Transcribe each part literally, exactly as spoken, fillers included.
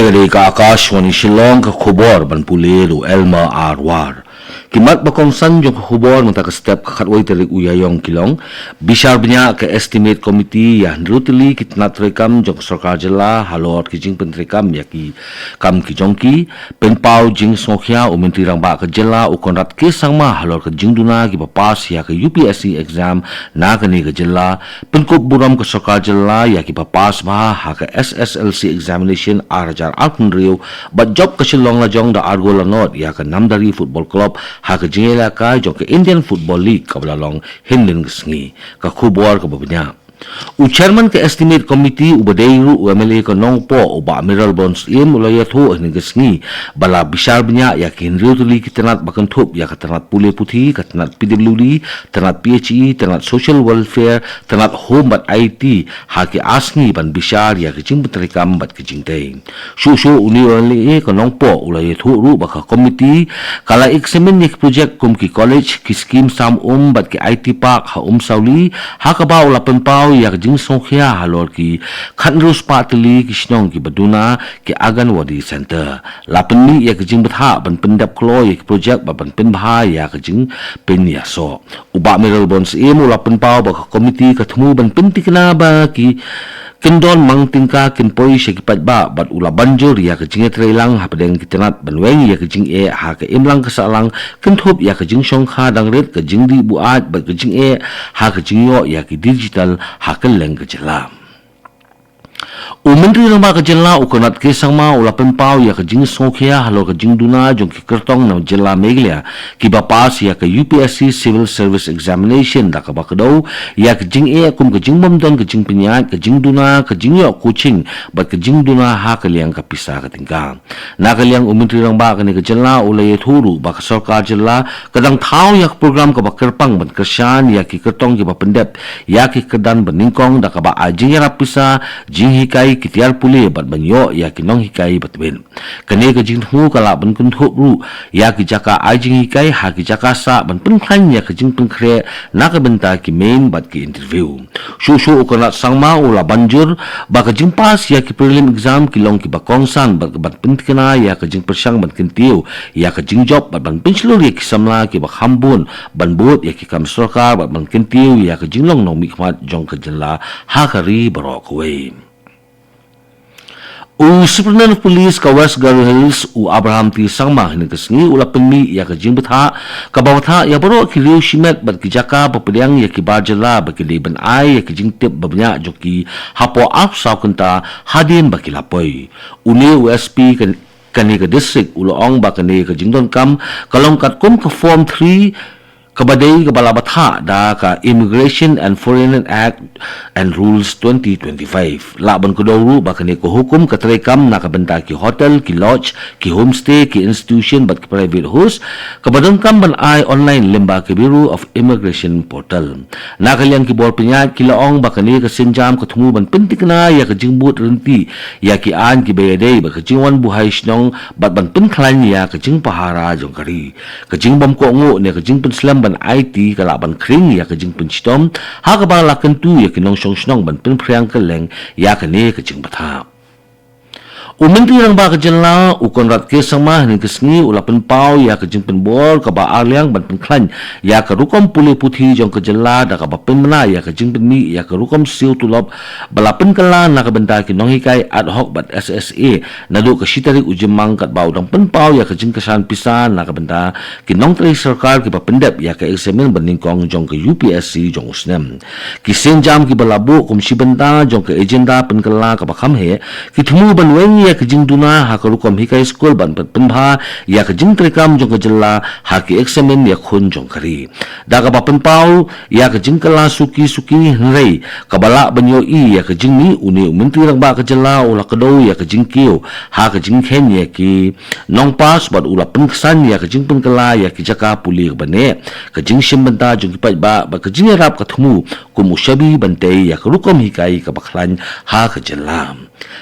Ka dei ka Akashvani Shillong, ka khubor ban pule da u Elmer Arwar. Ki mat ba kongsan jong ka khubor mynta ka step ka khatwei tarik u Ïaïong ki long: bishar bniah ka Estimate Committee ïa hynriew tylli ki tnat treikam jong ka sorkar jylla halor ki jingpyntreikam ïa ki kam ki jong ki. Pynpaw jingsngewkhia u Myntri Rangbah ka jylla u Conrad K Sangma halor ka jingduna kiba pass ïa ka U P S C exam na kane ka jylla. Pynkup burom ka sorkar jylla ïa kiba pass bha ha ka S S L C examination ar hajar arphew hynriew bad jop ka Shillong Lajong da arngut la nod ïa ka Namdhari Football Club ha ka jingïalehkai jong ka Indian Football League kaba la long hynnin ka sngi. Ka khubor kaba bniah. U chairman ka Estimate Committee uba dei ruh u M L A ka Nongpoh u Bah Mayralborn Syiem u la ïathuh hynnin ka sngi ba la bishar bniah ïa ki hynriew tylli ki tnat ba kynthup ïa ka tnat pule puthi, ka tnat P W D, tnat P H E, tnat Social Welfare, tnat Home bad I T ha ki ar sngi ban bishar ïa ka jingpyntreikam bad ka jingtei. Shuh shuh une u M L A ka Nongpoh u la ïathuh ruh ba ka komiti ka la examine ïa ki projek kum ki college, ki skim sam um bad ki I T park ha Umsawli, ha kaba u la pynpaw ïa ka jingsngewkhia halor ki khathynriew spah tylli ki shnong kiba duna ki Anganwadi Center. La pynmih ïa ka jingbthah ban pyndep kloi ïa ki projek bad ban pynbha ïa ka jingpynïasoh. U Bah Mayralborn Syiem u la pynpaw ba ka komiti ka thmu ban pyntikna ba ki kyndon mang tyngka kin poi sha ki paidbah bad u la ban jur ïa ka jingïatreilang hapdeng ki tnat ban weng ïa ka jingeh ha ka imlang ka sahlang kynthup ïa ka jingshongkha dang rit, ka jingdih buaid bad ka jingeh ha ka jingïoh ïa ki digital ha kylleng ka jylla. U Myntri Rangbah ka jylla u Conrad K Sangma u la pynpaw ïa ka jingsngewkhia halor ka jingduna jong ki kyrtong na jylla Meghalaya kiba pass ïa ka U P S C Civil Service Examination da kaba kdew ïa ka jingeh kum ka jingbymdon ka jingpynïaid, ka jingduna, ka jingïoh coaching bad ka jingduna ha ka liang ka pisa ka tyngka. Na ka liang u Myntri Rangbah kane ka jylla u la ïathuh ruh ba ka sorkar jylla ka dang thaw ïa ka program kaba kyrpang ban kyrshan ïa ki kyrtong kiba pyndep ïa ki kyrdan ba nyngkong da kaba ai jingïarap pisa, jinghikai, ki tiar pule bad ban ïoh ïa ki nonghikai ba tbit. Kane ka jingthmu ka lah ban kynthup ruh ïa ki jaka ai jinghikai ha ki jaka sah ban pynkhlaiñ ïa ka jingpynkhreh na ka bynta ki main bad ki interview. Shuh shuh u Conrad Sangma u la ban jur ba ka jingpass ïa ki prelim exam ki long kiba kongsan bad ka ban pyntikna ïa ka jingpyrshang ban kyntiew ïa ka jingjop bad ban pynshlur ïa ki samla kiba kham bun ban bud ïa ki kam sorkar bad ban kyntiew ïa ka jinglong nongmihkhmat jong ka jylla ha ka ri baroh kawei. U Superintendent of Police ka West Garo Hills u Abraham T Sangma hynne ka sngi u la pynmih ïa ka jingbthah kaba bthah ïa baroh ki riew shimet bad ki jaka ba pdiang ïa ki bar jylla ba ki dei ban ai ïa ki jingtip ba bniah jong ki hapoh arphew saw kynta hadien ba ki la poi. Une u S P kan kane ka district u la ong ba kane ka jingdonkam ka long katkum ka form three kaba dei kaba la bthah da ka Immigration and Foreign Act and Rules twenty twenty-five. Lah ban kdew ruh ba kane ka hukum ka treikam na ka bynta ki hotel, ki lodge, ki homestay, ki institution bad ki private host kaba donkam ban ai online lyngba ka Bureau of Immigration Portal. Na ka liang ki bor pynïaid ki la ong ba kane ka sienjam ka thmu ban pyntikna ïa ka jingbud rynti ïa ki aiñ kiba ïadei bad ka jingwan buhai shnong bad ban pynkhlaiñ ïa ka jingpahara jong ka ri. Ka jingbymkohnguh ne ka jingpynslem ban aiti ka lah ban khring ïa ka jingpynshitom ha kaba la kyntu ïa ki nongshong shnong ban pynphriang kylleng ïa kane ka jingbthah. U Myntri Rangbah ka jylla u Conrad K Sangma hynne ka sngi u la pynpaw ïa ka jingpynbor kaba arliang ban pynkhlaiñ ïa ka rukom pule puthi jong ka jylla da kaba pynbna ïa ka jingpynmih ïa ka rukom siew tulop ba la pynkylla na ka bynta ki nonghikai ad hoc bad S S A naduh ka shi tarik u Jymmang katba u dang pynpaw ïa ka jingkyrshan pisa na ka bynta ki nongtrei sorkar kiba pyndep ïa ka eksamin ba nyngkong jong ka U P S C jong u snem. Ki sienjam kiba la buh kum shi bynta jong ka agenda pynkylla kaba kham heh ki thmu ban weng ïa ka jingduna ha ka rukom hikai skul ban pynbha ïa ka jingtreikam jong ka jylla ha ki eksamin ïakhun jong ka ri. Da kaba pynpaw ïa ka jingkylla suki suki hynrei kaba lah ban ïohi ïa ka jingmih, une u Myntri Rangbah ka jylla u la kdew ïa ka jingkiew ha ka jingkheiñ ïa ki nongpass bad u la pynksan ïa ka jingpynkylla ïa ki jaka pule kaba neh, ka jingshim bynta jong ki paidbah bad ka jingïarap ka thmu kum u shabi ban tei ïa ka rukom hikai kaba khlaiñ ha ka jylla.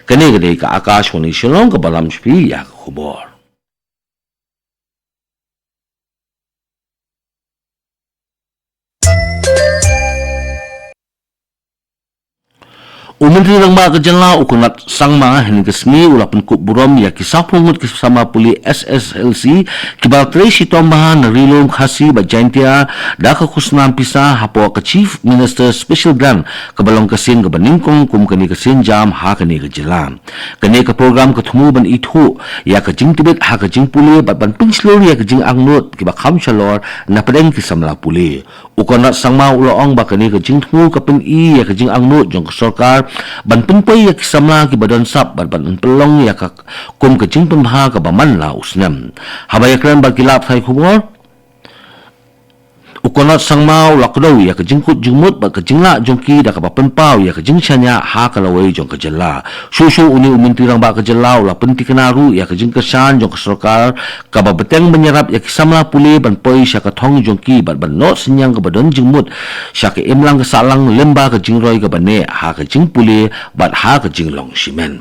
Kane ka dei ka Akashvani Shillong kaba lam sha phi ïa ka khubor. U Myntri Rangbah ka jylla u Conrad Sangma hynne ka sngi u la pynkup burom ïa ki saw phew ngut ki samla pule S S L C kiba trei shitom bha na Ri-lum Khasi bad Jaintia da ka khusnam pisa hapoh ka Chief Minister Special Grant kaba long ka sien kaba nyngkong kum kane ka sienjam ha kane ka jylla. Kane ka program ka thmu ban ithuh ïa ka jingtbit ha ka jingpule bad ban pynshlur ïa ka jingangnud kiba kham shalor na pdeng ki samla pule. U Conrad Sangma u la ong ba kane ka jingthmu ka pyni ïa ka jingangnud jong ka sorkar ban pynpoi ïa ki samla kiba don sap bad ban pynlong ïa ka kum ka jingpynbha kaba man la u snem. Haba ïakren bad ki lad pathai khubor, u Conrad Sangma u la kdew ïa ka jingkut jingmut bad ka jinglah jong ki da kaba pynpaw ïa ka jingshaniah ha ka lawei jong ka jylla. Shuh shuh une u Myntri Rangbah ka jylla u la pyntikna ruh ïa ka jingkyrshan jong ka sorkar kaba bteng ban ïarap ïa ki samla pule ban poi sha ka thong jong ki bad ban noh synñiang kaba don jingmut sha ka imlang ka sahlang lyngba ka jingroi kaba neh ha ka jingpule bad ha ka jinglong shimet.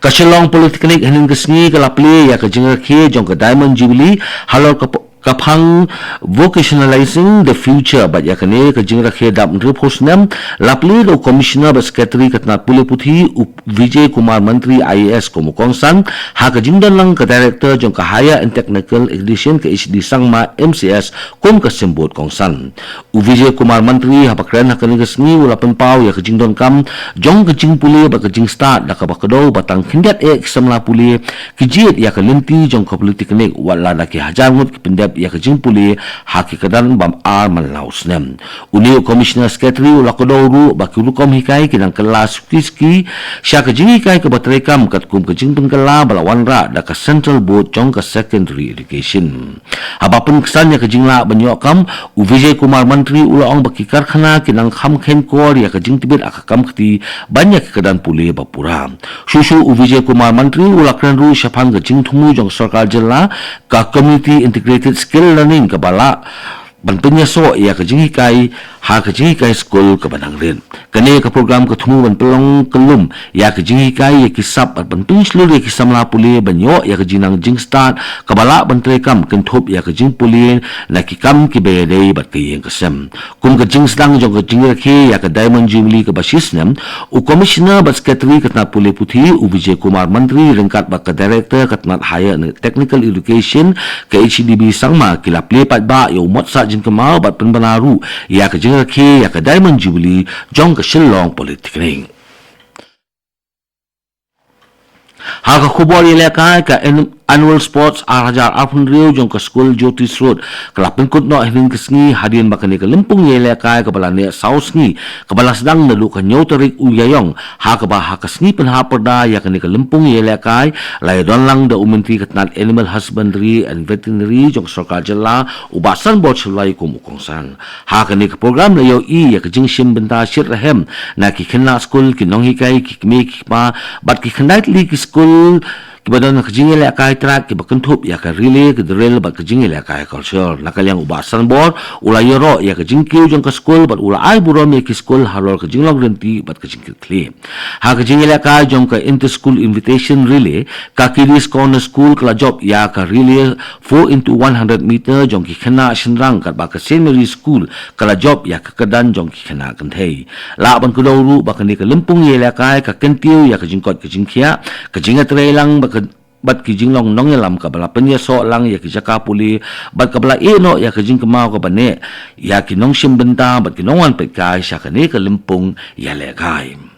Ka Shillong Polytechnic hynne ka sngi ka la plie ïa ka jingrakhe jong ka Diamond Jubilee halor ka p-, ka phang Vocationalizing the Future bad ïa kane ka jingrakhe dap hynriew phew snem la plie da u Commissioner bad Secretary ka tnat pule puthi u Vijay Kumar Mantri I A S kum u kongsan ha ka jingdon lang ka Director jong ka Higher and Technical Education ka H D Sangma M C S kum ka symbud kongsan. U Vijay Kumar Mantri haba kren ha kane ka sngi u la pynpaw ïa ka jingdonkam jong ka jingpule bad ka jingstad da kaba kdew ba tang khyndiat eh ki samla pule ki jied ïa ka lynti jong ka polytechnic wat la da ki hajar ngut ki pyndep ïa ka jingpule ha ki kyrdan bym ar man la u snem. Une u Commissioner Secretary u la kdew ruh ba ki rukom hikai ki nang kylla suki suki sha ka jinghikai kaba treikam katkum ka jingpynkylla ba la wanrah da ka Central Board jong ka Secondary Education. Haba pynksan ïa ka jinglah ban ïoh kam, u Vijay Kumar Mantri u la ong ba ki karkhana ki nang kham kheiñkor ïa ka jingtbit ha ka kam kti ban ïa ki kyrdan pule ba pura. Shuh shuh u Vijay Kumar Mantri u la kren ruh shaphang ka jingthmu jong ka sorkar jylla ka Community Integrated Skill Learning kaba lah ban pynïasoh ïa ka jinghikai ha ka jinghikai skul kaba nang rit. Kane ka program ka thmu ban pynlong kyllum ïa ka jinghikai ïa ki sap bad ban pynshlur ïa ki samla pule ban ïoh ïa ka jingnang jingstad kaba lah ban treikam kynthup ïa ka jingpule na ki kam kiba ïadei bad ka ïing ka sem. Kum ka jingsdang jong ka jingrakhe ïa ka Diamond Jubilee kaba shisnem, u Commissioner bad Secretary ka tnat pule puthi u Vijay Kumar Mantri ryngkat bad ka Director ka tnat Higher and Technical Education ka H D B Sangma ki la plie paidbah ïa u mot sah jingkynmaw bad pynbna ruh ïa ka jingrakhe ïa ka Diamond Jubilee jong ka Shillong Polytechnic. Ha ka khubor ïalehkai, ka An-, Annual Sports ar hajar arphew hynriew jong ka skul Jyoti Srut ka la pynkut noh hynnin ka sngi hadien ba kane ka lympung ïalehkai kaba la neh saw sngi kaba la sdang naduh ka hynñiew tarik u Ïaïong, ha kaba ha ka sngi pynhap pyrda ïa kane ka lympung ïalehkai la ïadon lang da u Myntri ka tnat Animal Husbandry and Veterinary jong ka sorkar jylla u Bah Sanbor Shullai kum u kongsan. Ha kane ka program la ïohi ïa ka jingshim bynta shitrhem na ki khynnah skul, ki nonghikai, ki kmie ki kpa bad ki khyndai tylli ki skul kiba don ha ka jingïalehkai track kiba kynthup ïa ka relay, ka drill bad ka jingïalehkai culture. Na ka liang u Bah Sanbor u la ïaroh ïa ka jingkiew jong ka skul bad u la ai burom ïa ki skul halor ka jinglong rynti bad ka jingkit khlieh. Ha ka jingïalehkai jong ka Inter School Invitation Relay, ka Kiddies Corner School ka la jop ïa ka relay four into one hundred meter jong ki khynnah shynrang katba ka Saint Mary School ka la jop ïa ka kyrdan jong ki khynnah kynthei. Lah ban kdew ruh ba kane ka lympung ïalehkai ka kyntiew ïa ka jingkoit ka jingkhiah, ka jingïatreilang bad ka bad ki jinglong nongïalam kaba la pynïasoh lang ïa ki jaka pule bad kaba la ïehnoh ïa ka jingkynmaw kaba neh ïa ki nongshim bynta bad ki nongwan peitkai sha kane ka lympung ïalehkai.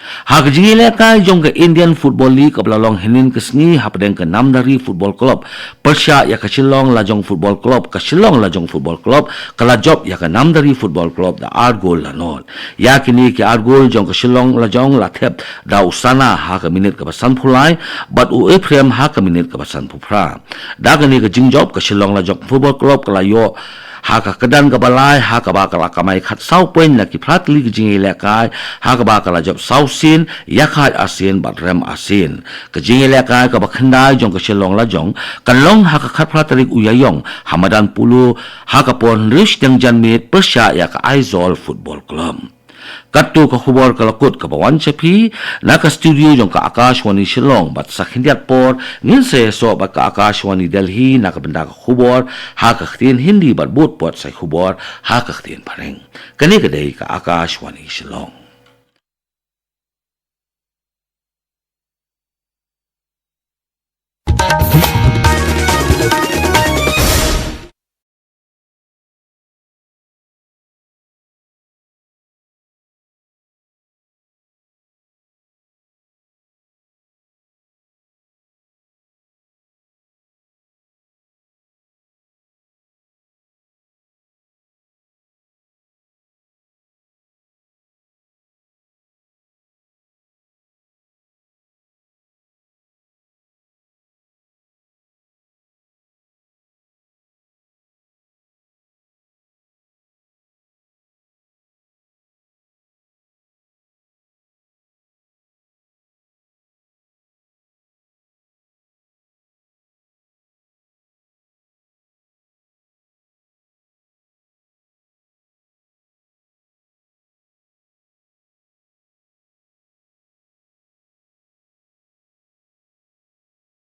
Ha ka jingïalehkai jong ka Indian Football League kaba la long hynnin ka sngi hapdeng ka Namdhari Football Club pyrshah ïa ka Shillong Lajong Football Club, ka Shillong Lajong Football Club ka la jop ïa ka Namdhari Football Club da ar gol la nod. Ïa kine ki ar gol jong ka Shillong Lajong la thep da u Sana ha ka minit kaba sanphew lai bad u Ephraim ha ka minit kaba sanphew phra. Da kane ka jingjop ka Shillong Lajong Football Club ka la ïoh ha ka kyrdan kaba lai ha kaba ka la kamai khatsaw point na ki phra tylli ki jingïalehkai ha kaba ka la jop saw sien, ïakhai ar sien bad rem ar sien. Ka jingïalehkai kaba khyndai jong ka Shillong Lajong kan long ha ka khatphra tarik u Ïaïong ha madan Polo ha ka por hynriew shiteng janmiet pyrshah ïa ka Aizawl Football Club. Katto ka khubor ka la kut kaba wan sha phi na ka studio jong ka Akashvani Shillong bad sa khyndiat por ngin sa ïasoh bad ka Akashvani Delhi na ka bynta ka khubor ha ka ktien Hindi bad bud pat sa khubor ha ka ktien Phareng. Kane ka dei ka Akashvani Shillong.